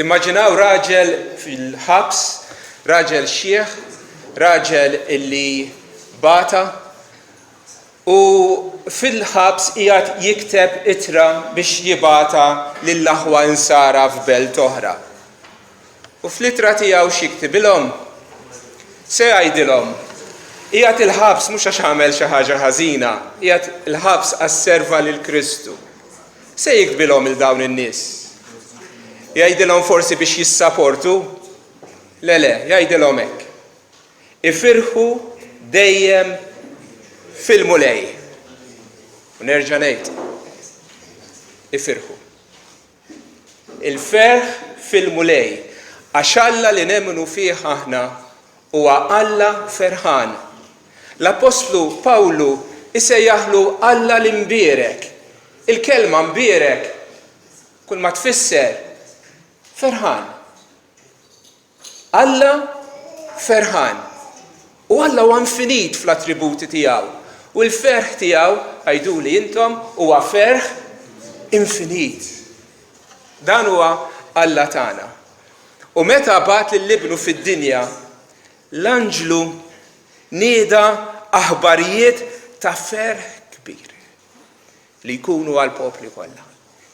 Timmaġinaw raġel fil-ħabs, raġel xiħ, raġel illi bata, u fil-ħabs qiegħed jikteb ittra biex jibgħatha lill-aħwa Insara f'belt oħra. U fl-ittra tiegħu x'jiktibilhom? Se jgħidilhom, qiegħed il-ħabs mhux għax għamel xi ħaġa ħażina, qiegħed il-ħabs għax serva lil Kristu. Se jiktbilhom 'il dawn in-nies? Jgħidilhom forsi biex jissaportu? Le, le, jgħidilhom hekk. Ifirħu dejjem fil-Mulej. U nerġa' ngħid, ifirħu. Il-ferħ fil-Mulej, għax Alla li nemmnu fih aħna huwa Alla ferħan. L-appostlu Pawlu jsejjaħlu Alla l-imbierek. Il-kelma mbierek kulma tfisser ferħan. Alla ferħan. U Alla huwa infinit fl-attributi tiegħu. U l-ferħ tiegħu, għiduli intom, huwa ferħ infinit. Dan huwa Alla tagħna. U meta bagħat lil Ibnu fid-dinja, l-anġlu nieda aħbarijiet ta' ferħ kbir li jkunu għall-popli kollha.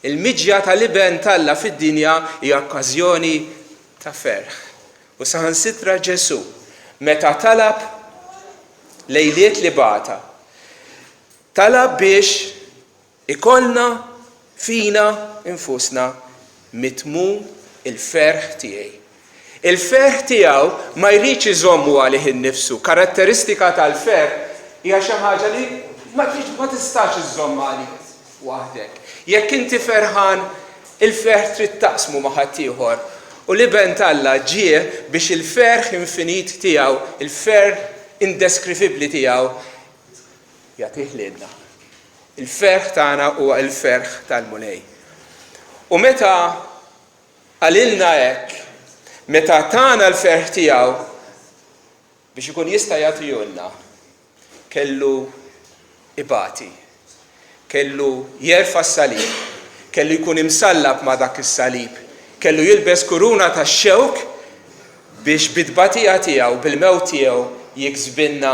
Il-miġja tal-Iben t'Alla fid-dinja hija okkażjoni ta' ferħ. U saħansitra Ġesù, meta talab lejliet li bata, talab biex ikollna fina nfusna mitmum il-ferħ tiegħi. Il-ferħ tiegħu ma jridx iżommu għalih innifsu. Karatteristika tal-ferħ hija xi ħaġa li ma tridx ma tistax iżżommha għalik waħdek. Jekk inti ferħan, il-ferħ trid taqsmu ma' ħaddieħor. U l-Iben t'Alla ġie biex il-ferħ infinit tiegħu, il-ferħ indeskrivibbli tiegħu, jagħtih lilna. Il-ferħ tagħna huwa l-ferħ tal-Mulej. U meta Qalilna hekk, meta tana l-ferħ tiegħu biex ikun jista' jagħtihulna, kellu ibati, kellu jerfa' s-salib, kellu jkun imsallab ma' dak is-salib, kellu jilbes kuruna tax-xewk biex bit-tbatija tiegħu, bil-mewt tiegħu jiksbilna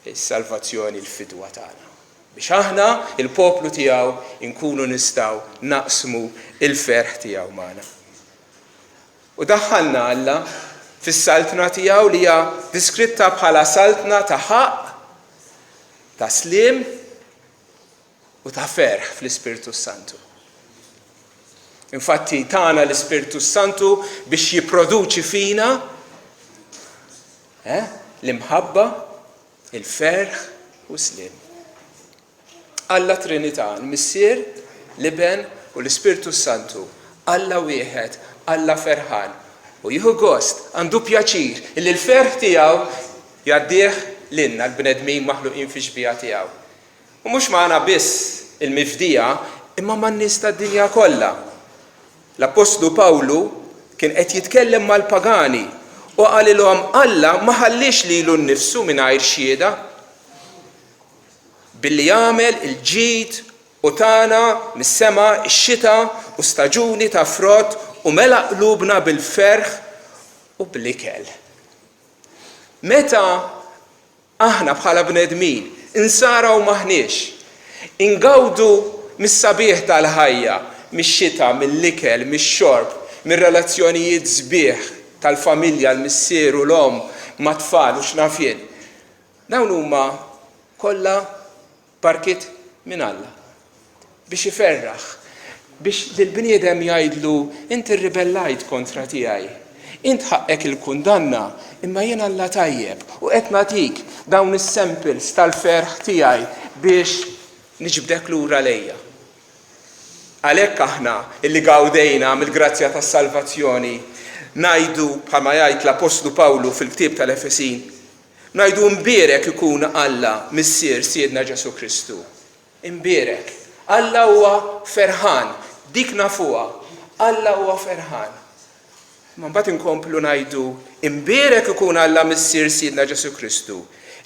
is-salvazzjoni, l-fidwa tagħna. Biex aħna, il-poplu tiegħu, inkunu nistgħu naqsmu l-ferħ tiegħu magħna. U daħħalna Alla fis-saltna tiegħu li hija diskritta bħala saltna ta' ħaqq, ta' sliem u ta' ferħ fl-Ispirtu s-Santu. Infatti tana l-Ispirtu s-Santu biex jipproduċi fina eh, l-imħabba, il-ferħ u s-sliem. Alla Trinità, il-Missier, l-Iben u l-Ispirtu s-Santu, Alla wieħed, Alla ferħan. U jieħu gost, għandu pjaċir li l-ferħ tiegħu jgħaddih lilna l-bnedmin maħluqin fix-xbieha tiegħu. U mhux magħna biss il-mifdija, imma man-nies tad-dinja kollha. L-appostlu Pawlu kien qed jitkellem mal-pagani u qalilhom Alla ma ħalliex lilu nnifsu mingħajr xhieda billi għamel il-ġid u tana mis-sema x-xita u staġuni ta' frott u mela qlubna bil-ferħ u bl-ikel. Meta Aħna bħala bnedmin, Insara u m'aħniex, ingawdu mis-sabiħ tal-ħajja, mix-xita, mill-ikel, mix-xorb, mir-relazzjonijiet sbieħ tal-familja, l-missier u l-omm mat-tfal u x'naf jien. Dawn huma kollha Barkiet minn Alla biex iferraħ, biex lill-bniedem jgħidlu, Int irribellajt kontra tiegħi. Int ħaqqek il-kundanna, imma jien Alla tajjeb u qed nagħtik dawn is-samples tal-ferħ tiegħi biex niġbdek lura lejja. Għalhekk aħna illi gawdejna mill-grazzja tas-salvazzjoni ngħidu bħalma jgħid l-Appostlu Pawlu fil-ktieb tal-Efesin, Ngħidu Imbierek ikun Alla, Missier Sidna Ġesù Kristu. Imbierek. Alla huwa ferħan. Dik nafuha. Alla huwa ferħan. Imma mbagħad inkomplu ngħidu Imbierek ikun Alla Missier Sidna Ġesù Kristu,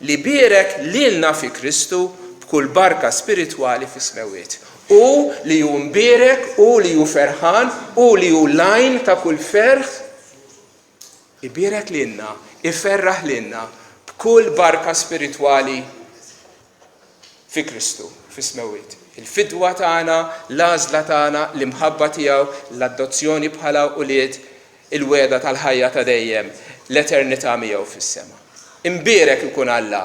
li bierek lilna fi Kristu b'kull barka spiritwali fis-smewwiet. Hu li hu mbierek, hu li hu ferħan, hu li hu l-għajn ta' kull ferħ, ibierek lilna, iferraħ lilna b'kull barka spiritwali fi Kristu, fis-smewwiet. Il-fidwa tagħna, l-għażla tagħna, l-imħabba tiegħu, l-adozzjoni bħala ulied, il-wegħda tal-ħajja ta' dejjem, l-eternità miegħu fis-sema. Imbierek ikun Alla!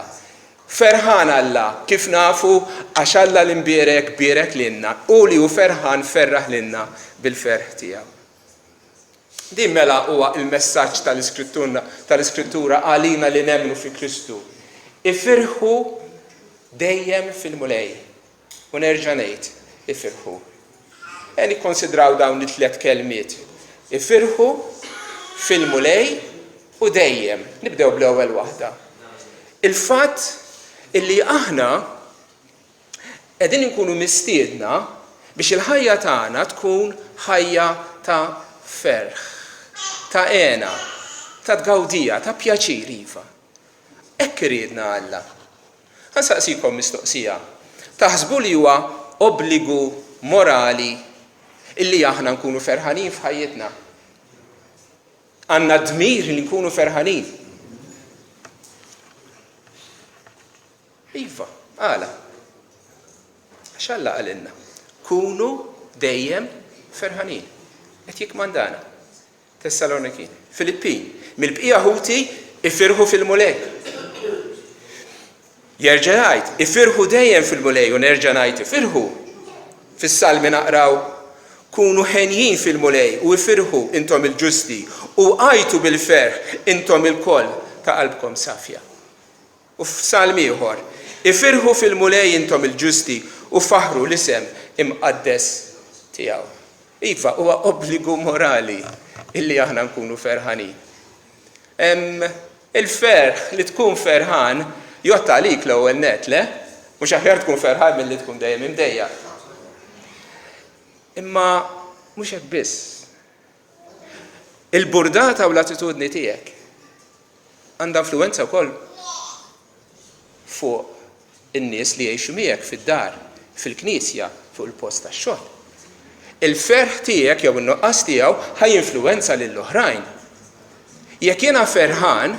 Ferħan Alla! Kif nafu? Għax Alla l-imbierek bierek lilna, hu li hu ferħan ferraħ lilna bil-ferħ tiegħu. Din mela huwa l-messaġġ tal-Iskrittura għalina li nemmnu fi Kristu. Ifirħu dejjem fil-Mulej. U nerġa' ngħid, ifirħu. Ejja nikkonsidraw dawn it-tlett kelmiet. Ifirħu, fil-Mulej u dejjem. Nibdew bl-ewwel waħda. Il-fatt illi aħna qegħdin inkunu mistiedna biex il-ħajja tagħna tkun ħajja ta' ferħ, ta' hena, ta' tgawdija, ta' pjaċir, iva. Hekk iriedna Alla. Ħa nsaqsikom mistoqsija. Taħsbu li huwa obbligu morali illi aħna nkunu ferħanin f'ħajjitna? Għandna dmir li nkunu ferħanin. Iva, għala? Għax Alla qalilna, kunu dejjem ferħanin. Qed jikkmandana. Tessalonikin. Filippin. Mill-bqija ħuti, ifirħu fil-Mulej. Jerġa' jgħid, ifirħu dejjem fil-Mulej u nerġa' ngħid ifirħu. Fis-Salmi naqraw, Kunu henjin fil-Mulej u ifirħu intom il-ġusti u għajtu bil-ferħ intom ilkoll ta' qalbkom safja. U f'salm ieħor, Ifirħu fil-Mulej intom il-ġusti u faħħru l-isem imqaddes tiegħu. Iva, huwa obbligu morali illi aħna nkunu ferħanin. Il-ferħ li tkun ferħan jgħodd għalik l-ewwel nett, le? Mhux aħjar tkun ferħan milli tkun dejjem imdejjaq. Imma mhux hekk biss. Il-burdata u l-attitudni tiegħek għandha influwenza wkoll fuq in-nies li jgħixu miegħek fid-dar, fil-knisja, fuq il-post tax-xogħol. Il-ferħ tiegħek jew in-nuqqas tiegħu ħa jinfluwenza lil oħrajn. Jekk jiena ferħan,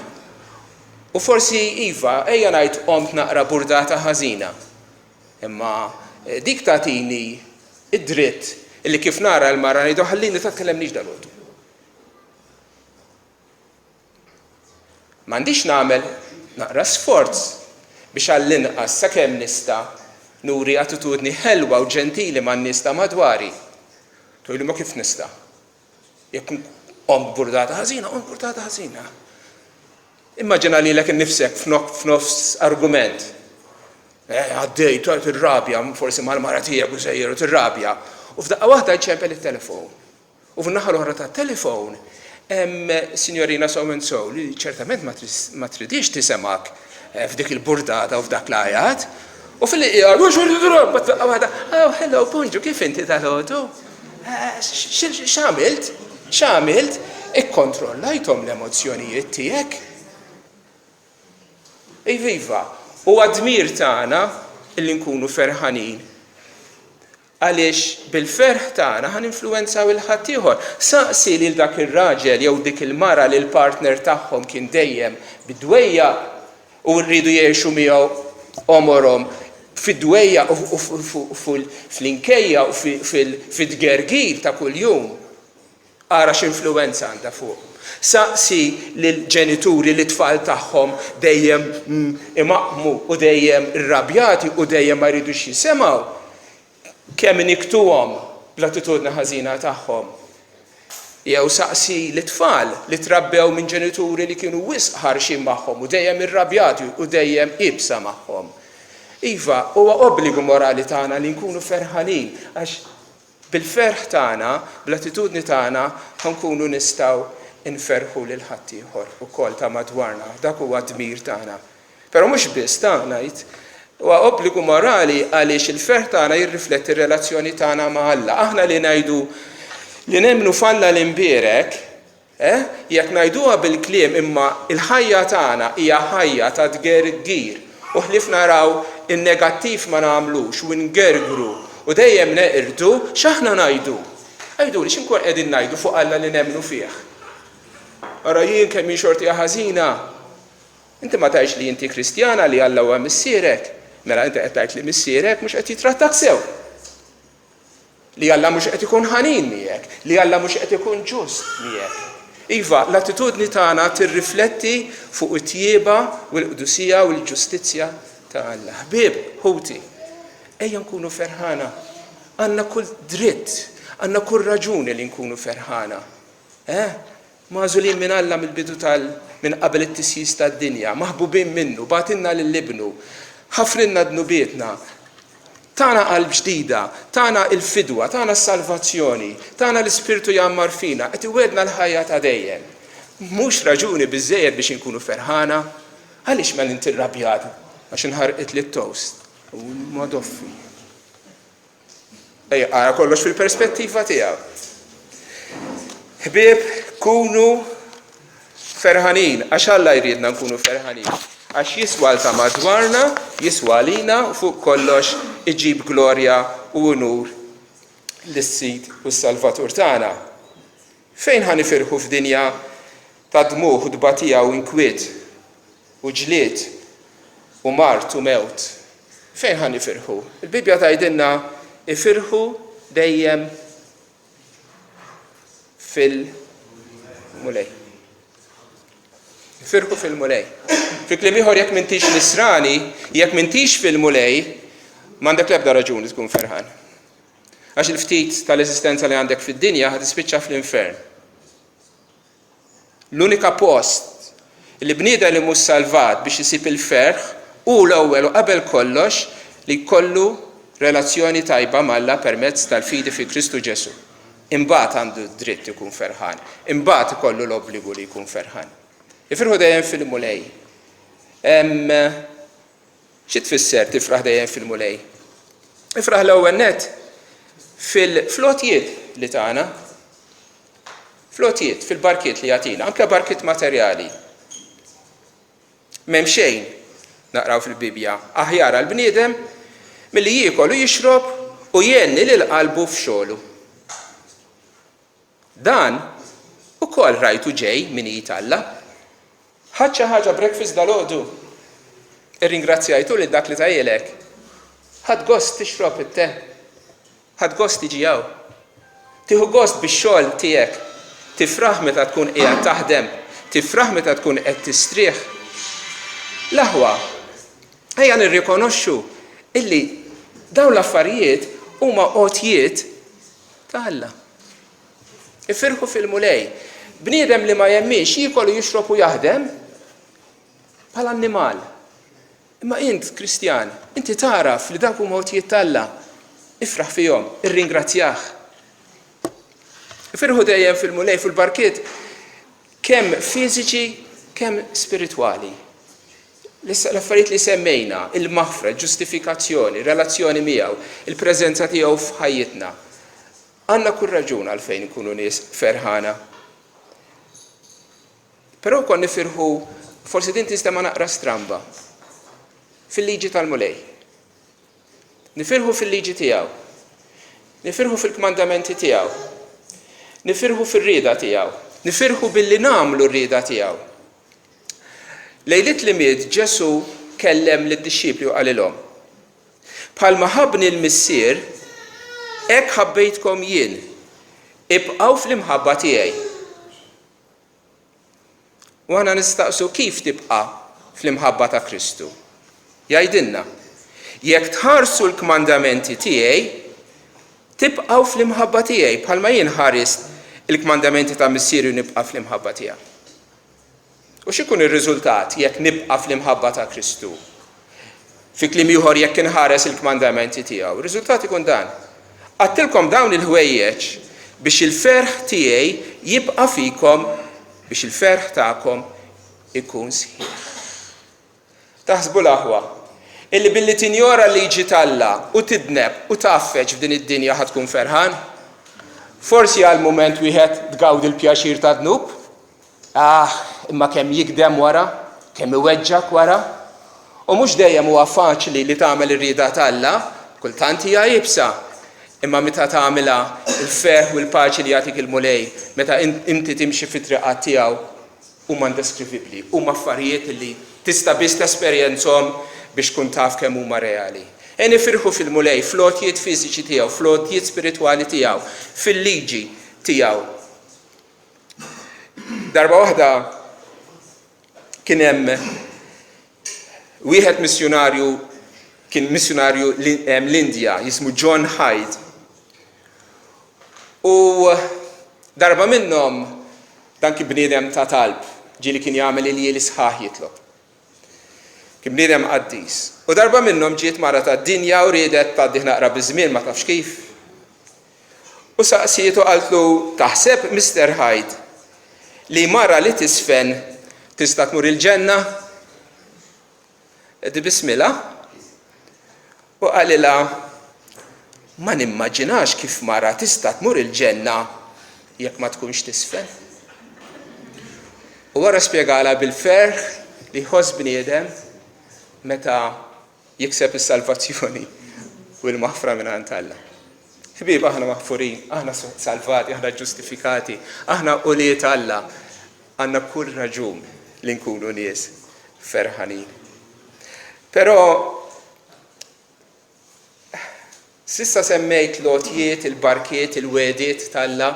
u forsi iva, ejja ngħid qomt naqra burdata ħażina, imma dik tagħtini id-dritt illi kif nara l-mara ngħidu ħallini ta' tkellemnix dalgħodu. M'għandix nagħmel naqra sforz biex għall-inqas sakemm nista' nuri attitudni ħelwa u ġentili man-nies ta' madwari? Tgħidli ma kif nista'? Jekk qomt burdata ħażina, qomt burdata ħażina. Immaġina lilek innifsek f'nofs argument. Eh, għaddej, tirrabja, forsi mal-mara tiegħek u sejjer u tirrabja. U f'daqqa waħda jċempel it-telefon. U fin-naħa l-oħra tat-telefon hemm sinjorina so and so li ċertament ma tridhiex tisemgħek f'dik il-burdata u f'dak l-għajat. U filli qiegħed f'daqqa waħda, oh hello, bonġu, kif inti dalgħodu? X'għamilt? X'għamilt? Ikkontrollajthom l-emozzjonijiet tiegħek? Iva, iva, huwa dmir tagħna li nkunu ferħanin Għaliex bil-ferħ tagħna ħa ninfluwenzaw 'il ħaddieħor. Saqsi lil dak ir-raġel jew dik il-mara li l-partner tagħhom kien dejjem bid-dwejjaq u riedu jgħixu miegħu għomorhom fid-dwejjaq u fl-inkejja u fit-tgergir ta' kuljum. Ara x'influwenza għandha fuqhom. Saqsi lill-ġenituri li t-tfal tagħhom dejjem imaqqmu u dejjem irrabjati u dejjem ma jridux jisimgħu, kemm inikktuhom bl-attitudni ħażina tagħhom. Jew saqsi lit-tfal li trabbew minn ġenituri li kienu wisq ħarxin magħhom u dejjem irrabjati u dejjem iebsa magħhom. Iva, huwa obbligu morali tagħna li nkunu ferħanin għax Bil-ferħ tagħna, bl-attitudni tagħna, ħa nkunu nistgħu nferrħu lil ħaddieħor ukoll ta' madwarna. Dak huwa d-dmir tagħna. Però mhux biss ta' ngħid, huwa obbligu morali għaliex il-ferħ tagħna jirrifletti r-relazzjoni tagħna ma' Alla. Aħna li ngħidu li nemmnu f'Alla l-Imbierek, Eh? Jekk ngħiduha bil-kliem imma l-ħajja tagħna hija ħajja ta' tgergir u ħlief naraw in-negattiv ma nagħmlux u ngergru. u dejjem neqirdu, x'aħna ngħidu? Għiduli, x'inkun qegħdin ngħidu fuq Alla li nemmnu fih? Ara jien kemm hi xortija ħażina! Inti ma tgħidx li inti Kristjana li Alla huwa missierek? Mela inti qed tgħid li missierek mhux qed jitrattak sew. Li Alla mhux qed ikun ħanin miegħek, li Alla mhux qed ikun ġust miegħek. Iva, l-attitudni tagħna tirrifletti fuq it-tjieba u l-qdusija u l-ġustizzja ta' Alla. Ħbieb, ħuti, ejja nkunu ferħana. Għandna kull dritt, għandna kull raġuni li nkunu ferħana. Eh? Magħżulin minn Alla mill-bidu tal minn qabel it-tisjis tad-dinja, maħbubin minnu, bagħtilna lil Ibnu, ħafrilna dnubietna, tana qalb ġdida, tana l-fidwa, tana s-salvazzjoni, tana l-Ispirtu jgħammar fina, qed iwegħdna l-ħajja ta' dejjem. Mhux raġuni biżżejjed biex inkunu ferħana? Għaliex mela inti rrabjat għax inħarqitli t-toast? U madoffi. Ejja, ara kollox fil-perspettiva tiegħu. Ħbieb, kunu ferħanin, għax Alla jridna nkunu ferħanin. Għax jiswa ta' madwarna, jiswa għalina u fuq kollox iġib glorja u unur lis-Sid u s-Salvatur tagħna. Fejn ħa nifirħu f'dinja ta' dmugħ u tbatija u inkwiet? U ġlied, u mard, u mewt. Fejn ħa nifirħu? Il-Bibbja tgħidilna ifirħu dejjem fil-Mulej. Ifirħu fil-Mulej. Fi kliem ieħor jekk m'intix nisrani, jekk m'intix fil-Mulej, m'għandek l-ebda raġuni tkun ferħan. Għax il-ftit tal-eżistenza li għandek fid-dinja ħa tispiċċa fl-infern. L-unika post li bniedem li mhux salvat biex isib il-ferħ hu l-ewwel u qabel kollox li jkollu relazzjoni tajba m'Alla permezz tal-fidi fi Kristu Ġesù. Imbagħad għandu d-dritt ikun ferħan. Imbagħad ikollu l-obbligu li jkun ferħan. Ifirħu dejjem fil-Mulej. Xi tfisser tifraħ dejjem fil-Mulej? Ifraħ l-ewwel nett fil-flotjiet li tagħna. Fl-għotjiet, fil-barkiet li jagħtina, anke barkiet materjali. M'hemm xejn, naqraw fil-Bibbja, aħjar għall-bniedem milli jiekol u jixrob u jgħenni lil qalbu f'xogħlu. Dan ukoll rajtu ġej minn id Alla. Ħadt xi ħaġa breakfast dalgħodu? Irringrazzjajtu lil dak li tahielek? Ħadt gost tixrob it-te? Ħadt gost tiġi hawn? Tieħu gost bix-xogħol tiegħek? Tifraħ meta tkun qiegħed taħdem? Tifraħ meta tkun qed tistrieħ? L-aħwa, ejja nirrikonoxxu illi dawn l-affarijiet huma għotjiet ta' Alla. Ifirħu fil-Mulej. Bniedem li ma jemminx jiekol u jixrob u jaħdem bħal annimal. Imma int, Kristjan, inti tagħraf li dawk huma għotjiet t'Alla. Ifraħ fihom, irringrazzjah. Ifirħu dejjem fil-Mulej fil-barkiet kemm fiżiċi kemm spiritwali. L-affarijiet li semmejna, il-maħfra, il-ġustifikazzjoni, relazzjoni miegħu, il-preżenza tiegħu f'ħajjitna. Għandna kull raġun għalfejn nkunu nies ferħana. Però wkoll nifirħu, forsi din tinstema' naqra stramba, fil-liġi tal-Mulej. Nifirħu fil-liġi tiegħu. Nifirħu fil-kmandamenti tiegħu. Nifirħu fir-rieda tiegħu. Nifirħu billi nagħmlu r-rieda tiegħu. Lejliet li miet Ġesù kellem lid-dixxipli u qalilhom, Bħalma ħabbni l-Missier, hekk ħabbejtkom jien, ibqgħu fl-imħabba tiegħi. U aħna nistaqsu kif tibqa' fl-imħabba ta' Kristu. Jgħidilna, Jekk tħarsu l-kmandamenti tiegħi, tibqgħu fl-imħabba tiegħi bħalma jien ħarist il-kmandamenti ta' Missieri u nibqa' fl-imħabba tiegħu. U x'ikun ir-riżultat jekk nibqa' fl-imħabba ta' Kristu? Fi kliem ieħor jekk inħares il-kmandamenti tiegħu. Ir-riżultat ikun dan. Għadtilkom dawn il-ħwejjeġ biex il-ferħ tiegħi jibqa' fikom biex il-ferħ tagħkom ikun sħiħ. Taħsbu l-aħwa, illi billi tinjora l-liġi t'Alla u tidneb u tgħaffeġ f'din id-dinja ħa tkun ferħan? Forsi għal mument wieħed tgawdi l-pjaċir tad-dnub, Ah, imma kemm jigdem wara, kemm iweġġgħek wara. U mhux dejjem huwa faċli li tagħmel ir-rieda t'Alla, kultant hija iebsa. Imma meta tagħmilha, il-ferħ u l-paċi li jagħtik il-Mulej meta inti timxi fit-triqat tiegħu huma indeskrivibbli, huma affarijiet li tista' biss tesperjenzhom biex tkun taf kemm huma reali. E nifirħu fil-Mulej, fl-għotjiet fiżiċi tiegħu, fl-għotjiet spiritwali tiegħu, fil-liġi tiegħu. Darba waħda kien hemm wieħed missjunarju kien missjunarju l-Indja jismu John Hyde. U darba minnhom dan kien bniedem ta' talb, ġieli kien jagħmel iljieli sħaħ jitlob. Kien bniedem qaddis. U darba minnhom ġiet mara tad-dinja u riedet tgħaddih naqra biż-żmien ma tafx kif. U saqsietu qaltlu, Taħseb, Mister Hyde, li mara li tiżfen tista' tmur il-ġenna? Tbissmilha u qalilha, Ma nimmaġinax kif mara tista' tmur il-ġenna jekk ma tkunx tiżfen. U wara spjegalha bil-ferħ li jħoss bniedem meta jikseb is-salvazzjoni u l-maħfra mingħand Alla. Ħbieb, aħna maħfurin, aħna salvati, aħna ġustifikati, aħna ulied Alla. Għandna kull raġun li nkunu nies ferħanin. Però sissa semmejt l-għotjiet, il-barkiet, il-wegħdiet t'Alla.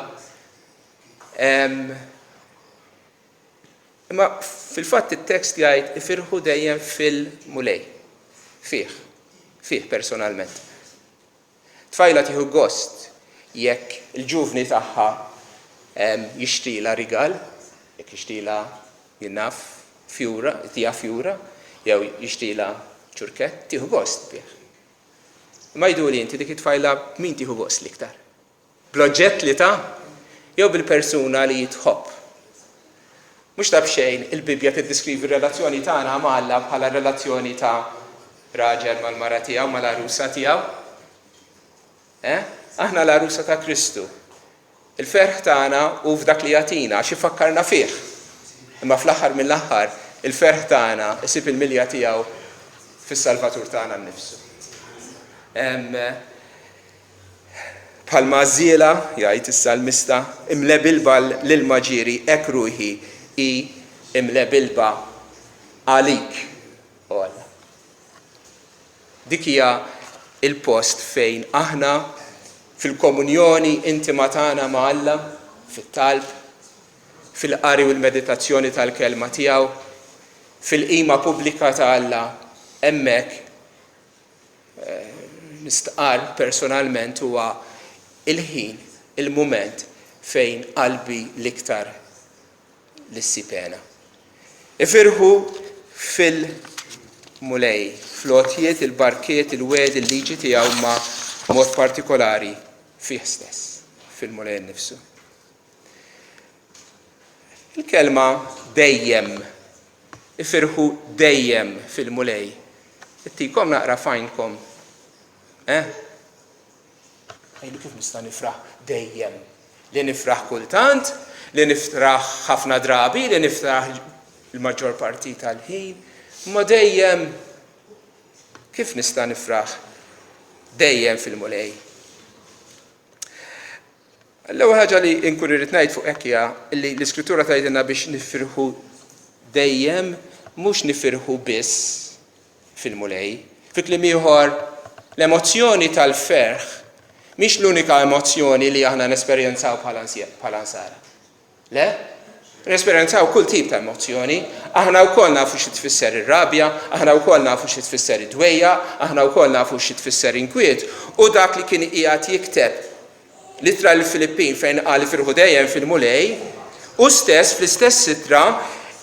Imma fil-fatt it-tekst jgħid ifirħu dejjem fil-Mulej. Fih. Fih personalment. Tfajla tieħu gost jekk il-ġuvni tagħha jixtrilha rigal, jekk jixtrilha jien naf fjura, jtiha fjura, jew jixtrilha ċurkett, tieħu gost bih. Imma għiduli inti dik it-tfajla b'min tieħu gost l-iktar? Bl-oġġett li ta jew bil-persuna li hi tħobb? Mhux ta' b'xejn il-Bibbja tiddeskrivi r-relazzjoni tagħna ma' Alla bħala r-relazzjoni ta' raġel mal-mara tiegħu, mal-għarusa tiegħu. Eh? Aħna l-għarusa ta' Kristu. Il-ferħ tagħna hu f'dak li jagħtina għax ifakkarna fih. Imma fl-aħħar mill-aħħar, il-ferħ tagħna isib il-milja tiegħu fis-Salvatur tagħna nnifsu. Bħalma għażżiela, jgħid is-salmista, imlebilba l-ilma ġieri, hekk ruħi hi imlebilba għalik, O Alla. Dik hija l-post fejn aħna fil-komunjoni intima tagħna ma' Alla, fit-talb, fil-qari u l-meditazzjoni tal-Kelma tiegħu, fil-qima pubblika ta' Alla, hemmhekk nistqarr personalment huwa il-ħin, il-mument fejn qalbi l-iktar li ssib hena. Ifirħu fil-Mulej, fl-għotjiet, il-barkiet, il-wegħdi, il-liġi tiegħu imma b'mod partikolari fih stess, fil-Mulej innifsu. Il-kelma dejjem Ifirħu dejjem fil-Mulej. Ittikom naqra f'għajnkom. Eh? Għidu kif nista' nifraħ dejjem? Li nifraħ kultant, li nifraħ ħafna drabi, li nifraħ il-maġġor parti tal-ħin, ma dejjem kif nista' nifraħ dejjem fil-Mulej? L-ewwel ħaġa li nkun irrid ngħid fuq hekk hija li l-Iskrittura tgħidilna biex nifirħu dejjem, mhux nifirħu biss fil-Mulej. Fi kliem ieħor, l-emozzjoni tal-ferħ mhix l-unika emozzjoni li aħna nesperjenzaw bħala nsara. Le? Nesperjenzaw kull tip ta' emozzjoni. Aħna wkoll nafu xi tfisser ir-rabja, aħna wkoll nafu xi tfisser id-dwejjaq, aħna wkoll nafu xi tfisser inkwiet. U dak li kien qiegħed jikteb l-ittra lill-Filippin fejn qal ifirħu dejjem fil-Mulej, hu stess fl-istess ittra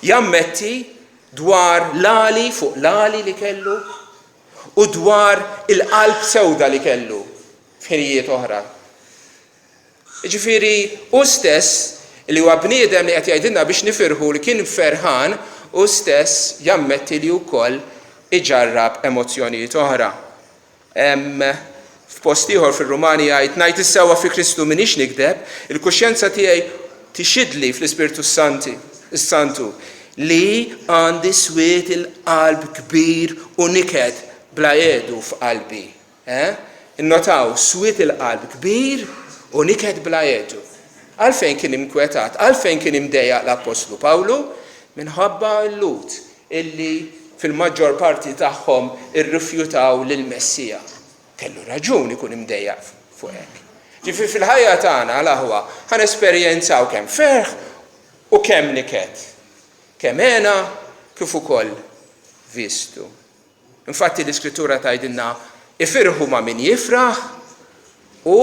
jammetti dwar l-għali fuq l-għali li kellu u dwar il-qalb sewda li kellu f'ħinijiet oħra. Jiġifieri, hu stess, li huwa bniedem li qed jgħidilna biex nifirħu li kien ferħan, hu stess jammetti li wkoll iġarrab emozzjonijiet oħra. F'post ieħor fir-Rumani jgħid, Ngħid is-sewwa fi Kristu m'iniex nigdeb, il-kuxjenza tiegħi tixhidli fl-Ispirtu s-Santu li għandi swied il-qalb kbir u niket bla għedu f'qalbi. Eh? Innotaw, swied il-qalb kbir u niket bla għedu. Għalfejn kien imkwetat? Għalfejn kien imdejjaq l-appostlu Pawlu? Minħabba l-Lhud illi fil-maġġor parti tagħhom irrifjutaw lill-Messija. Kellu raġun ikun imdejjaq fuq hekk. Ġifieri fil-ħajja tagħna l-aħwa ħa nesperjenzaw kemm ferħ u kemm niket. Kemm hena kif ukoll vistu. Infatti l-Iskrittura tgħidilna ifirħu ma' min jifraħ u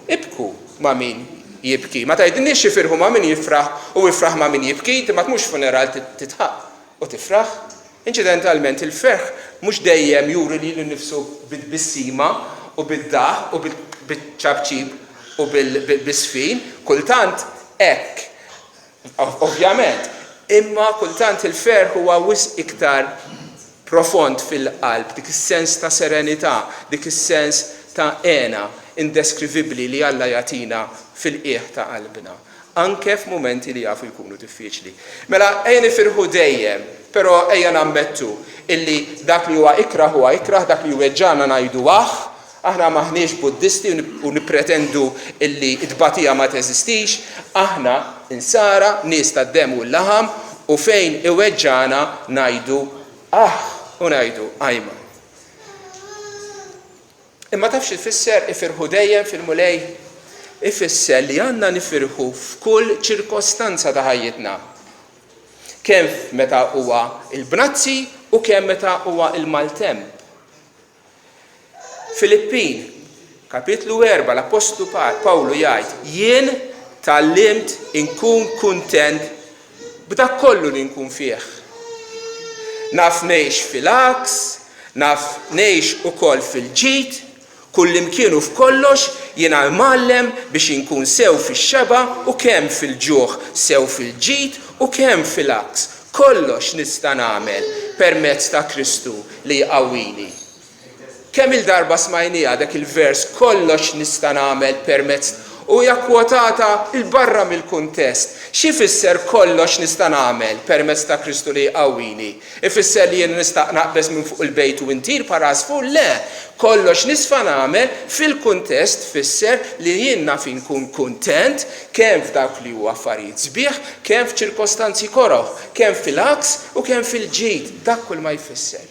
ibku ma' min jibki. Ma tgħidilniex ifirħu ma' min jifraħ u ifraħ ma' min jibki, inti ma tmurx funeral titħaq u tifraħ. Inċidentalment il-ferħ mhux dejjem juri lilu nnifsu bit-tbissima u bid-daħq u biċ-ċapċip u bis-sfin, kultant hekk Ovvjament, imma kultant il-ferħ huwa wisq iktar profond fil-qalb, dik is-sens ta' serenità, dik is-sens ta' hena indeskrivibbli li Alla jagħtina fil-qiegħ ta' qalbna, anke f'mumenti li jafu jkunu diffiċli. Mela, ejja nifirħu dejjem, però ejja nammettu illi dak li huwa ikrah huwa ikrah, dak li jweġġagħna ngħidu aħ, Aħna m'aħniex Buddisti u nippretendu illi t-tbatija ma teżistix, aħna Insara, nies tad-demm u l-laħam, u fejn iweġġagħna ngħidu aħ u ngħidu ajma. Imma taf xi tfisser ifirħu dejjem fil-Mulej? Ifisser li għandna nifirħu f'kull ċirkostanza ta' ħajjitna. Kemm meta huwa l-bnazzi u kemm meta huwa l-maltemp. Filippin, kapitlu 4, l-appostlu Pawlu jgħid, Jien tgħallimt inkun kuntent b'dak kollu li nkun fih. Naf ngħix fil-għaks, naf ngħix ukoll fil-ġid, kullimkien u f'kollox jiena mgħallem biex inkun sew fix-xeba' u kemm fil-ġuħ, sew fil-ġid u kemm fil-għaks. Kollox nista' nagħmel permezz ta' Kristu li jqawwini. Kemm-il darba smajnieha dak il-vers kollox nista' nagħmel permezz u hija kwotata 'l barra mill-kuntest. X'ifisser kollox nista' nagħmel permezz ta' Kristu li jqawwini? Ifisser li jiena nista' naqbeż minn fuq il-bejt u ntir bħal għasfur? Le! Kollox nisfa' nagħmel fil-kuntest tfisser li jien naf inkun kuntent kemm f'dawk li hu affarijiet sbieħ, kemm f'ċirkostanzi koroh, kemm fil-għaks u kemm fil-ġid. Dak kull ma jfisser.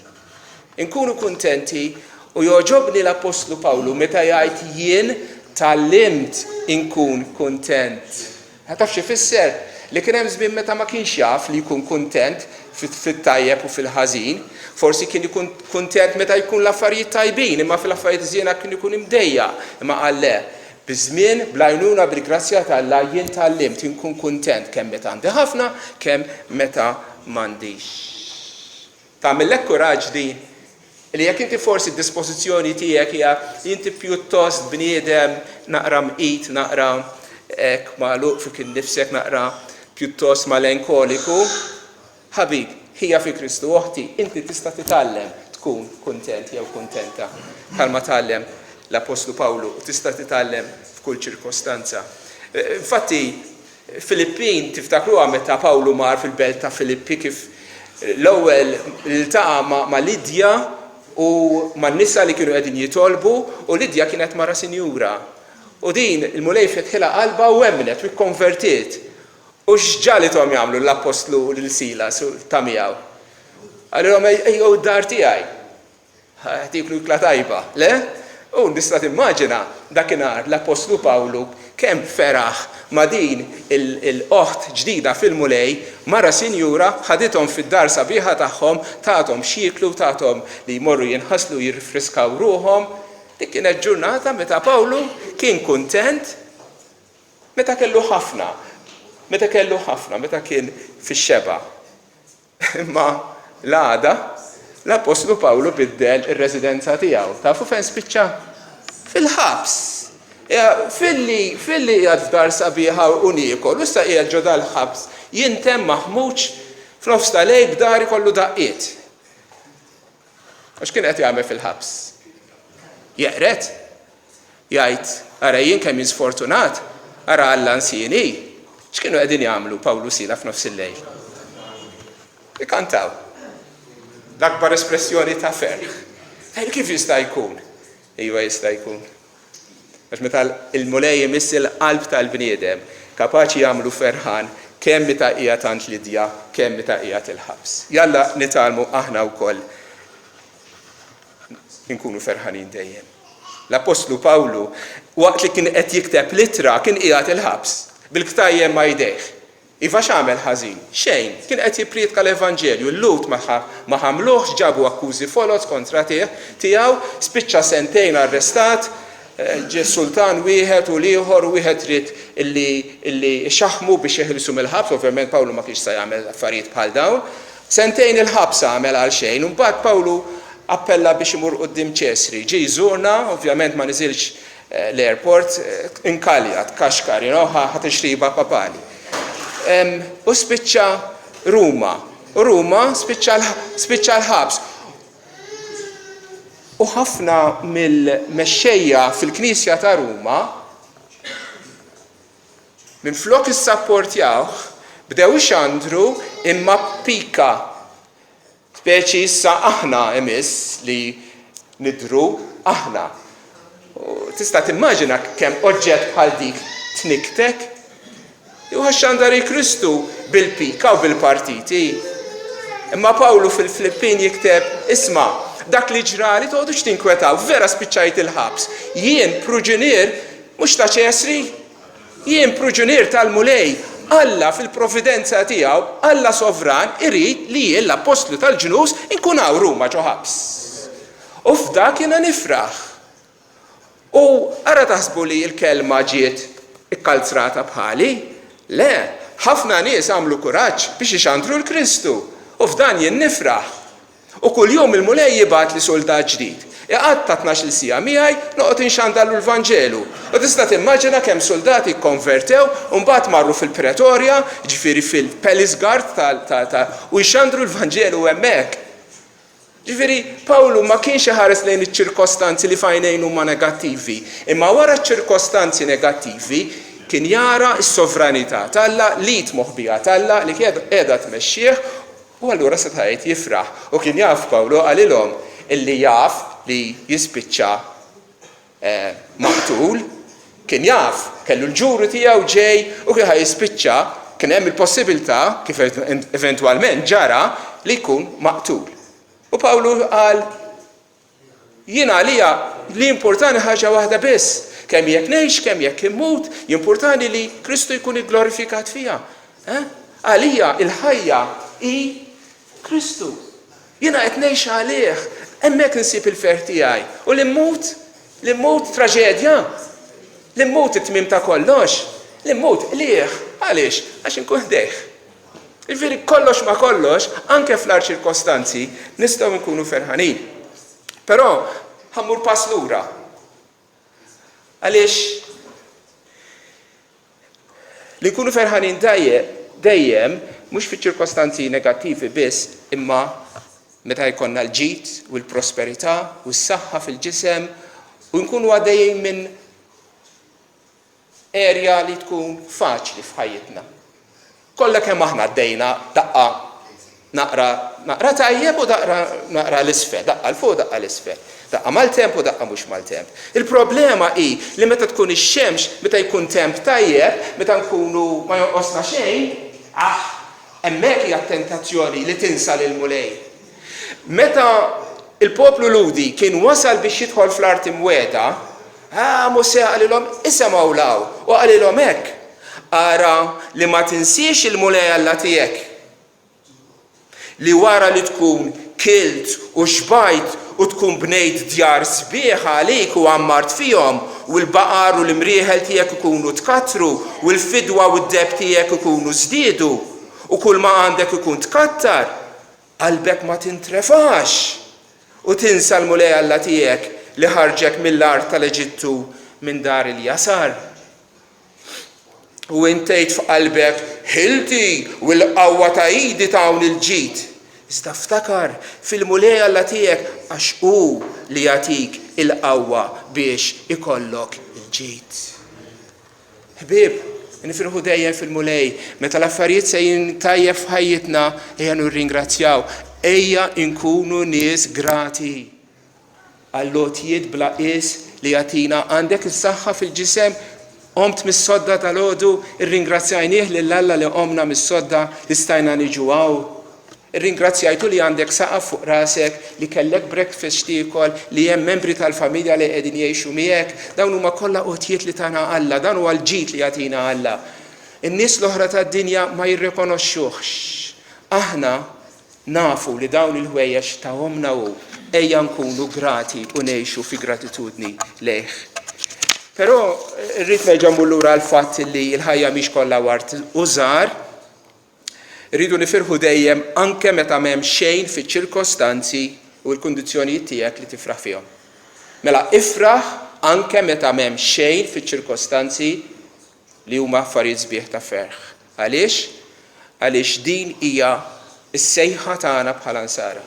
Inkunu kuntenti u jogħġobni l-Appostlu Pawlu meta jgħid jien tgħallimt inkun kuntent. Taf x'ifisser? Li kien hemm żmien meta ma kienx jaf li jkun kuntent fit-tajjeb u fil-ħażin. Forsi kien ikun kuntent meta jkun l-affarijiet tajbin, imma fil-affarijiet ħżiena kien ikun imdejjaq. Imma qal le, biż-żmien, bl-għajnuna bil-grazzja t'Alla jien tgħallimt inkun kuntent kemm meta għandi ħafna, kemm meta m'għandix. Tagħmillek kuraġġ din? Li jekk inti forsi d-dispożizzjoni tiegħek hija li inti pjuttost bniedem naqra mqit, naqra hekk magħluq fik innifsek, naqra pjuttost malenkoliku, ħabib, ħija fi Kristu, oħti, inti tista' titgħallem tkun kuntent jew kuntenta bħalma tgħallem l-Appostlu Pawlu u tista' titgħallem f'kull ċirkostanza. Infatti, Filippin, tiftakruha meta Pawlu mar fil-belt ta' Filippi kif l-ewwel iltaqa' ma' Lidja u man-nisa li kienu qegħdin jitolbu u Lidja kienet mara sinjura. U din il-Mulej fetħilha qalbha u emmnet u kkonvertiet. U x'ġagħlithom jagħmlu l-appostlu lil Silas u ta' miegħu? Qalilhom ejjew id-dar tiegħi. Ħa tieklu ikla tajba, le? U nista' timmaġina dakinhar l-appostlu Pawlu kemm feraħ ma' din il-oħt ġdida fil-Mulej, mara sinjura, ħadithom fid-dar sabiħa tagħhom, tathom x'jieklu, tathom li jmorru jinħaslu u jirrifriskaw ruħhom. Dik kienet ġurnata meta Pawlu kien kuntent meta kellu ħafna, meta kellu ħafna, meta kien fix-xebgħa. Imma l-għada, l-appostlu Pawlu biddel ir-residenza tiegħu. Tafu fejn spiċċa? Fil-ħabs. Filli filli qiegħed f'dar sabiħa u niekol, u issa qiegħed ġo dal-ħabs jintemm maħmuġ f'nofs ta' lejl b'dari kollu daqqiet. U x'kien qed jagħmel fil-ħabs? Jeqred. Jgħid, ara jien kemm jien sfortunat, ara Alla nsieni. X'kienu qegħdin jagħmlu Pawlu u Sila f'nofs il-lejl? Ikantaw. L-akbar espressjoni ta' ferħ. Tgħid kif jista' jkun? Iva jista' jkun. Għax meta l-Mulej imiss il-qalb tal-bniedem, kapaċi jagħmlu ferħan kemm meta qiegħed għand Lidja, kemm meta qiegħed il-ħabs. Jalla nitgħallmu aħna wkoll inkunu ferħanin dejjem. L-Appostlu Pawlu, waqt li kien qed jikteb l-ittra, kien qiegħed il-ħabs, bil-ktajjem ma' jdejh. Iva x'għamel ħażin? Xejn. Kien qed jipprietka l-Evanġelju. Il-Lhud ma ħamluhx, ġabu akkużi foloz kontra tiegħu, spiċċa sentejn arrestat, ġie sultan wieħed u l-ieħor u wieħed ried illi illi jxaħħmu biex jeħilsu mill-ħabs, ovvjament Pawlu ma kienx sa jagħmel affarijiet bħal dawn. Sentejn il-ħabs għamel għal xejn, u mbagħad Pawlu appella biex imur quddiem Ċesri. Ġie jżurna, ovvjament ma niżilx l-airport, inkalja, tkaxkar, you know, ħa tixriba papali. U spiċċa Ruma. U Ruma spiċċa l-ħabs. U ħafna mill-mexxejja fil-Knisja ta' Ruma minflok issapportjawh bdew ixandru imma b'pika. Speċi issa aħna imiss li nidhru aħna. U tista' timmaġina kemm oġġett bħal dik tnikktek? Jew ħaxxandar il-Kristu bil-pika u bil-partiti. Imma Pawlu fil-Filippin jikteb, isma', dak li ġrali toqgħodux tinkwetaw, vera spiċċajt il-ħabs. Jien pruġunier mhux ta' Ċesri, Jien pruġunier tal-Mulej. Alla fil-providenza tiegħu, Alla sovran, irid li jien l-appostlu tal-ġnus inkun hawn Ruma ġo ħabs. U f'dak jiena nifraħ. U ara taħsbu li l-kelma ġiet ikkalzrata bħali? Le, ħafna nies għamlu kuraġġ biex ixandru l-Kristu, u f'dan jien nifraħ. U kuljum il-Mulej jibgħatli suldat ġdid. Iqatta' tnax-il siegħa miegħi, noqgħod inxandarlu l-Vanġelu. U tista' timmaġina kemm suldati kkonvertew u mbagħad marru fil-Pretorja, jiġifieri fil-palace guard tal, ta, ta, u jxandru l-Vanġelu hemmhekk. Ġifieri, Pawlu ma kienx iħares lejn iċ-ċirkostanzi li f'għajnejn huma negattivi, imma wara ċ-ċirkostanzi negattivi kien jara s-sovranità t'Alla, l-id moħbija t'Alla li kienet qiegħda tmexxih U allura seta' jgħid jifraħ. U kien jaf Pawlu qalilhom illi jaf li jispiċċa maqtul. Kien jaf, kellu l-ġuri tiegħu ġej u kien ħa jispiċċa, kien hemm il-possibilità, kif eventwalment ġara, li jkun maqtul. U Pawlu qal, Jien għalija li jimpurtani ħaġa waħda biss, kemm jekk ngħix, kemm jekk immut, jimpurtani li Kristu jkun igglorifikat fija. Eh? Għalija il-ħajja hi Kristu. Jiena qed ngħix għalih, hemmhekk insib il-ferħ tiegħi. U li mmut, li mmut traġedja, li mmut it-tmiem ta' kollox, li mmut qligħ. Għaliex? Għax inkun ħdejh. Jiġifieri kollox ma' kollox, anke fl-agħar ċirkostanzi, nistgħu nkunu ferħanin. Però ħa mmur pass lura. Għaliex li nkunu ferħanin dejjem mhux fiċ-ċirkostanzi negattivi biss, imma meta jkollna l-ġid u l-prosperità u s-saħħa fil-ġisem u nkunu għaddejjin minn Area li tkun faċli f'ħajjitna. Kollha kemm aħna għaddejna daqqa naqra naqra tajjeb u daqra naqra l-isfel, daqqa 'l fuq daqqa 'l isfel. Daqqa maltemp u daqqa mhux maltemp. Il-problema hi li meta tkun ix-xemx, meta jkun temp tajjeb, meta nkunu ma jonqosna xejn, ah, hemmhekk hija t-tentazzjoni li tinsa lill-Mulej. Meta l-poplu Lhudi kien wasal biex jidħol fl-Art Imwiegħda, Ah, Mosè qalilhom, Isemgħu 'l hawn, u qalilhom hekk, Ara li ma tinsiex il-Mulej Alla tiegħek, li wara li tkun kilt u xbajt u tkun bnejt djar sbieħ għalik u għammart fihom, u l-baqar u l-imrieħel tiegħek ikunu tkattru, u l-fidwa u d-deheb tiegħek ikunu żdiedu, u kulma għandek ikun tkattar, Qalbek ma tintrefax u tinsa l-Mulej Alla tiegħek li ħarġek mill-art tal-Eġittu minn dar il-jasar. U int tgħid f'qalbek, 'Ħilti u l-qawwa ta' idi tawni l-ġid. Iżda ftakar fil-Mulej Alla tiegħek għax hu li jagħtik il-qawwa biex ikollok il-ġid. Ħbieb, nifirħu dejjem fil-Mulej. Meta l-affarijiet sejrin tajjeb f'ħajjitna, ejja nirringrazzjaw. Ejja nkunu nies grati. għall-għotjiet bla qies li jagħtina. Għandek is-saħħa fil-ġisem? Qomt mis-sodda dalgħodu? Irringrazzjajnieh lil Alla li qomna mis-sodda li stajna niġu hawn? Irringrazzjajtu li għandek saqaf fuq rasek, li kellek breakfast x'tiekol, li hemm membri tal-familja li qegħdin jgħixu miegħek? Dawn huma kollha għotjiet li tana Alla, dan huwa l-ġid li jagħtina Alla. In-nies l-oħra tad-dinja ma jirrikonoxxuhx. Aħna Nafu li dawn il-ħwejjeġ tahomlna hu, ejja nkunu grati u ngħixu fi gratitudni lejh. Però rrid nerġa' mmur lura għall-fatt li l-ħajja mhix kollha ward u żgħar. Irridu nifirħu dejjem anke meta m'hemm xejn fiċ-ċirkostanzi u l-kundizzjonijiet tiegħek li tifraħ fihom. Mela ifraħ anke meta m'hemm xejn fiċ-ċirkostanzi li huma affarijiet sbieħ ta' ferħ. Għaliex? Għaliex din hija s-sejħa tagħna bħala Nsara.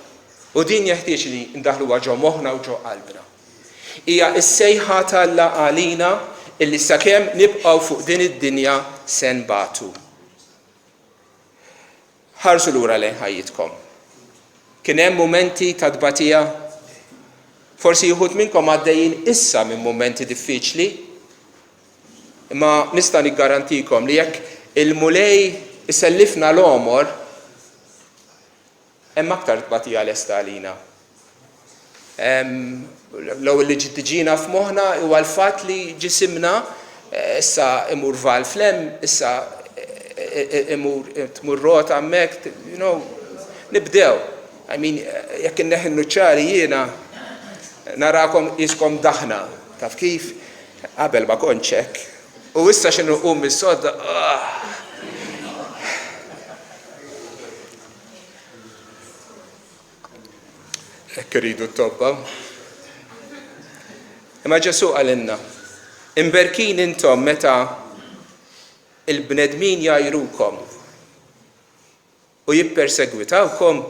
U din jeħtieġ li ndaħħluha ġo moħħna u ġo qalbna. Hija s-sejħa t'Alla għalina illi sakemm nibqgħu fuq din id-dinja se nbatu. Ħarsu lura lejn ħajjitkom. Kien hemm mumenti ta' tbatija? Forsi uħud minnkom għaddejjin issa minn mumenti diffiċli. Imma nista' niggarantikom li jekk il-Mulej isellifna l-għomor, hemm aktar tbatija lesta għalina. L-ewwel li tiġina f'moħħna huwa l-fatt li ġisimna eh, issa imur val flem, issa eh, eh, imur tmur rota hemmhekk, you know, nibdew. I mean, jekk inneħi n-nuċċari jiena narakom iskom daħna, taf kif? Qabel ma kontx hekk. U issa xi nqum mis-sodda. Ah. Hekk iridu t-tobba. Imma Ġesù qalilna, imberkin intom meta il-bnedmin jgħajrukom u jippersegwitawkom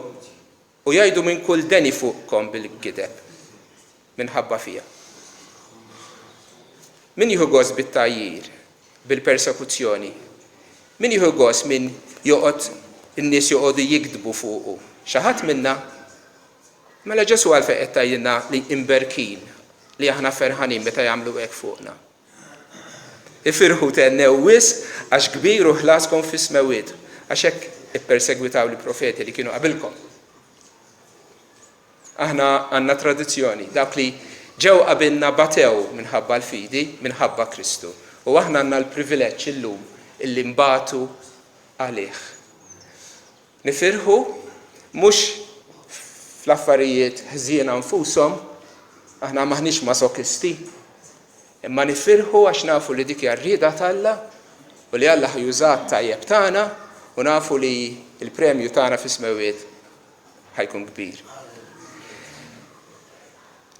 U jgħidu minn kull deni fuqkom bil-gideb, minħabba fija. Min jieħu gost bit-tgħajjir, bil-persekuzzjoni? Min jieħu gost min joqgħod in-nies joqogħdu jigdbu fuqu? Xi ħadd minna? Mela Ġesù għalfejn qed tgħidilna li imberkin, li aħna ferħanin meta jagħmlu hekk fuqna? Ifirħu thennew wisq għax kbir hu ħlaskom fis-smewwiet, għax hekk ippersegwitaw l-profeti li kienu qabilkom. Aħna għandna tradizzjoni, dawk li ġew qabilna batew minħabba l-fidi, minħabba Kristu. U aħna għandna l-privileġġ illum illi nbatu għalih. Nifirħu mhux fl-affarijiet ħżiena nfushom, aħna m'aħniex masokisti, imma nifirħu għax nafu li dik hija r-rieda t'Alla u li Alla ħa juża t-tajjeb tagħna u nafu li l-premju tagħna fis-smewwiet ħa jkun kbir.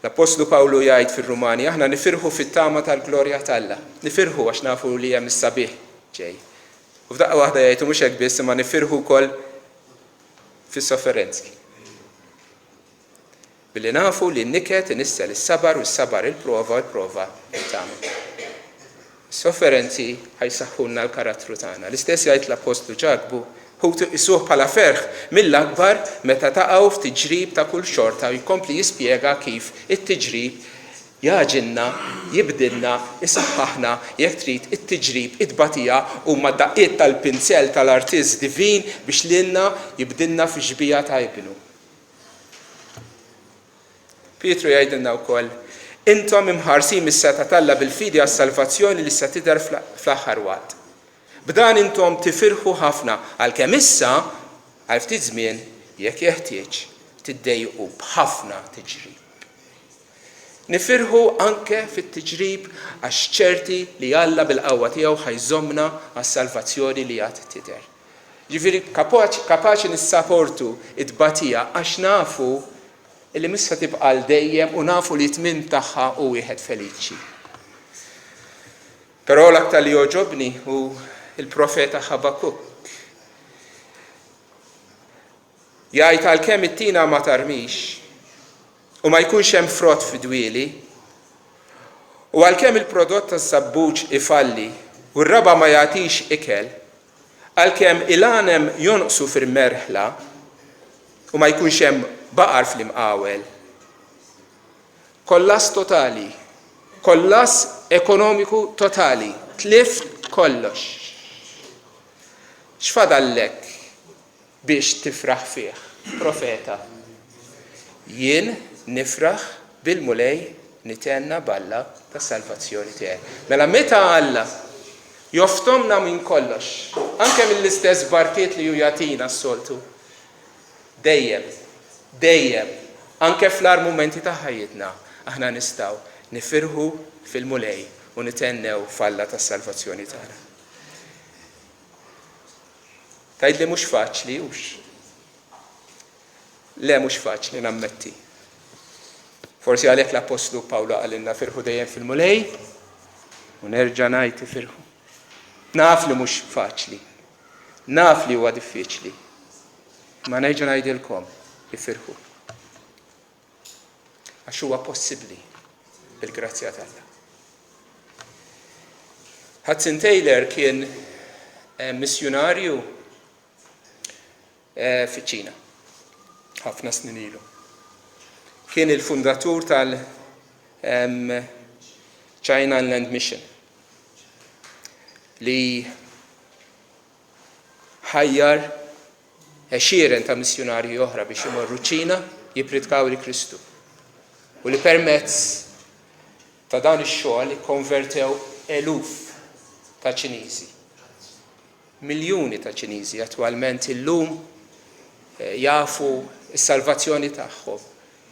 L-Appostlu Pawlu jgħid fir-Rumani, aħna nifirħu fit-tama tal-glorja t'Alla. Nifirħu għax nafu li hemm is-sabiħ ġej. U f'daqqa waħda jgħid u mhux hekk biss imma nifirħu wkoll fis-sofferenzi. Billi nafu li n-niket inissel is-sabar u s-sabar il-prova u l-prova it-tama. Is-sofferenzi ħa jsaħħulna l-karattru tagħna. L-istess jgħid l-Appostlu Ġakbu, ħutu qisuh bħala ferħ mill-akbar meta taqgħu f'tiġrib ta' kull xorta u jkompli jispjega kif it-tiġrib Jgħaġilna, jibdilna, isaħħaħna, jekk trid, it-tiġrib, it-tbatija huma d-daqqiet tal-pinzell tal-artist divin biex lilna jibdilna fix-xbieha ta' Ibnu. Pietru jgħidilna wkoll, Intom imħarsin mis-setgħa t'Alla bil-fidi għas-salvazzjoni li se tidher fl-aħħar waqt. B'dan intom tifirħu ħafna, għalkemm issa, għal ftit żmien, jekk jeħtieġ, tiddejqu b'ħafna tiġrib. Nifirħu anke fit-tiġrib għax ċerti li Alla bil-qawwa tiegħu ħa jżommna għas-salvazzjoni li għad tidher. Ġifieri kapaċi nissaportu t-tbatija għax nafu li mhix se tibqa' għal dejjem u nafu li t-tmiem tagħha hu wieħed feliċi. Però l-aktar li jogħġobni hu l-profeta Ħabakuk. Jgħid għalkemm it-tina ma tarmix, u ma jkunx hemm frott fid-dwieli, u għalkemm il-prodott taż-żabbuġ ifalli u r-raba' ma jagħtix ikel, għalkemm il-għanem jonqsu fil-merħla u ma jkunx hemm baqar fl-imqawel. Kollass totali. Kollass ekonomiku totali. Tlift kollox. X'fadallek biex tifraħ fih, profeta? Jien nifraħ bil-Mulej nithenna b'Alla tas-salvazzjoni tiegħi. Mela meta Alla joftomna minn kollox, anke mill-istess barkiet li hu jagħtina s-soltu, Dejjem, dejjem, anke fl-agħar mumenti ta' ħajjitna, aħna nistgħu nifirħu fil-Mulej u nithennew f'Alla tas-salvazzjoni tagħna. Tgħidli mhux faċli, hux? Le mhux faċli nammetti. Forsi għalhekk l-Appostlu Pawlu qalilna firħu dejjem fil-Mulej u nerġa' ngħid ifirħu. Naf li mhux faċli. Naf li huwa diffiċli. Imma nerġa' ngħidilkom, ifirħu. Għax huwa possibbli bil-grazzja t'Alla. Hudson Taylor kien eh, missjunarju eh, fiċ-Ċina ħafna snin ilu. Kien il-fundatur tal- China Inland Mission li ħajjar għexieren ta' missjunarji oħra biex imorru ċ-Ċina jippritkaw 'il Kristu u li permezz ta' dan ix-xogħol ikkonvertew eluf ta' Ċiniżi. Miljuni ta' Ċiniżi attwalment illum jafu s-salvazzjoni tagħhom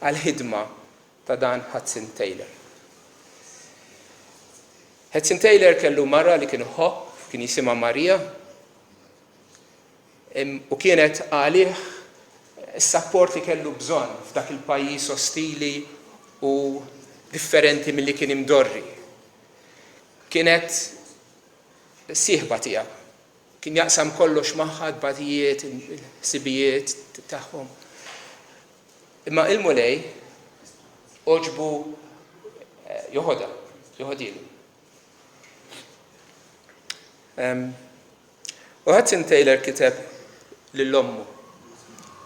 għall-ħidma ta' dan Hudson Taylor. Hudson Taylor kellu mara li kien iħobb, kien jisimha Maria, u kienet għalih is-sapport li kellu bżonn f'dak il-pajjiż ostili u differenti milli kien imdorri. Kienet sieħba tiegħu. Kien jaqsam kollox magħha, t-tbatijiet, il-ħsibijiet tagħhom. Imma il-Mulej għoġbu joħodha, joħodilu. U Hudson Taylor kiteb lil ommu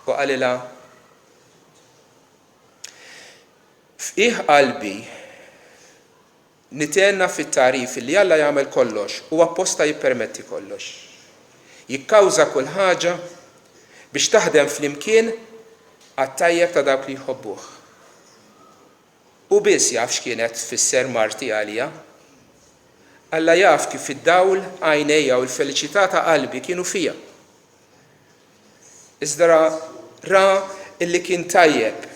u qalilha F'qiegħ qalbi Nithenna fit-tagħrif li Alla jagħmel kollox u apposta jippermetti kollox. Jikkawża kull ħaġa biex taħdem flimkien għat-tajjeb ta' dawk li jħobbuh. Hu biss jaf x'kienet tfisser marti għalija. Alla jaf kif id-dawl għajnejja u l-feliċità ta' qalbi kienu fija. Iżda ra illi kien tajjeb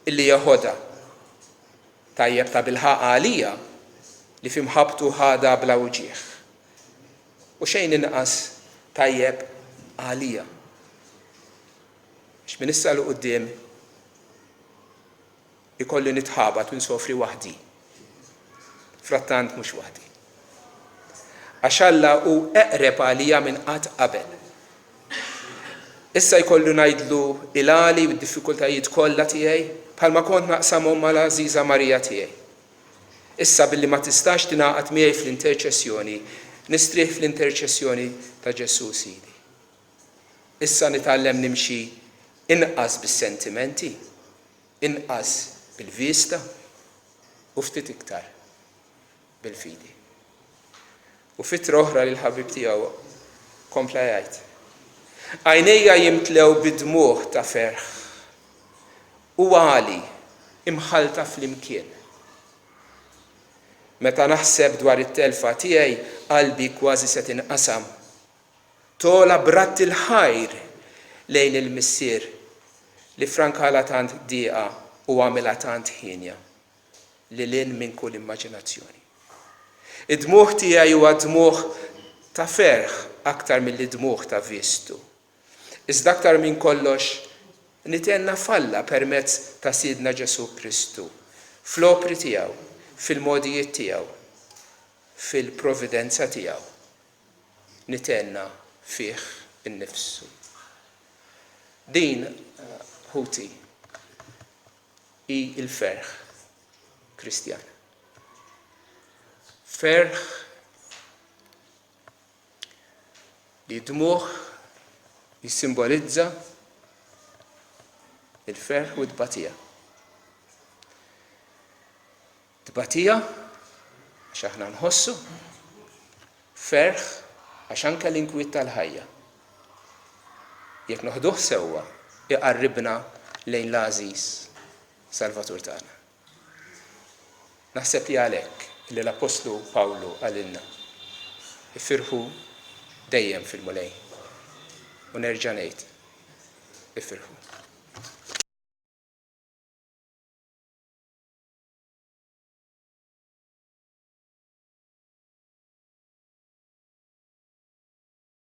illi jeħodha. Tajjeb tabilħaqq għalija li fi mħabbtu ħadha bla uġigħ. U xejn inqas tajjeb għalija. Għax minn issa 'l quddiem ikolli nitħabat u nsofri waħdi. Frattant mhux waħdi. Għax Alla hu eqreb għalija minn qatt qabel. Issa jkollu ngħidlu il-għali u d-diffikultajiet kollha tiegħi bħalma kont naqsamhom mal-għażiża Marija tiegħi. Issa billi ma tistax tingħaqad miegħi fl-interċessjoni, nistrieħ fl-interċessjoni ta' Ġesù Sidi. Issa nitgħallem nimxi inqas bis-sentimenti, inqas bil-vista u ftit iktar bil-fidi. U f'ittra oħra lill-ħabib tiegħu kompla jgħid, Għajnejja jimtlew bid-dmugħ ta' ferħ u għali imħallta flimkien. Meta naħseb dwar it-telfa tiegħi qalbi kważi se tinqasam. Togħla b'radd il-ħajr lejn il-Missier li ffrankalha tant dieqa u għamilha tant hienja. Lil hinn minn kull immaġinazzjoni. Id-dmugħ tiegħi huwa dmugħ ta' ferħ aktar milli dmugħ ta' vistu. Iżda aktar minn kollox nithenna f'Alla permezz ta' Sidna Ġesù Kristu, fl-opri tiegħu, fil-mogħdijiet tiegħu, fil-providenza tiegħu. Nithenna fih innifsu. Din, ħuti, hi l-ferħ Kristjan. Ferħ li dmugħ jissimbolizza il-ferħ u t-tbatija. Tbatija, għax aħna nħossu, ferħ, għax anke l-inkwiet tal-ħajja, jekk noħduh sewwa, iqarribna lejn l-għażiż Salvatur tagħna. Naħseb li għalhekk li l-Appostlu Pawlu qalilna, Ifirħu dejjem fil-Mulej. U nerġa' ngħid, ifirħu.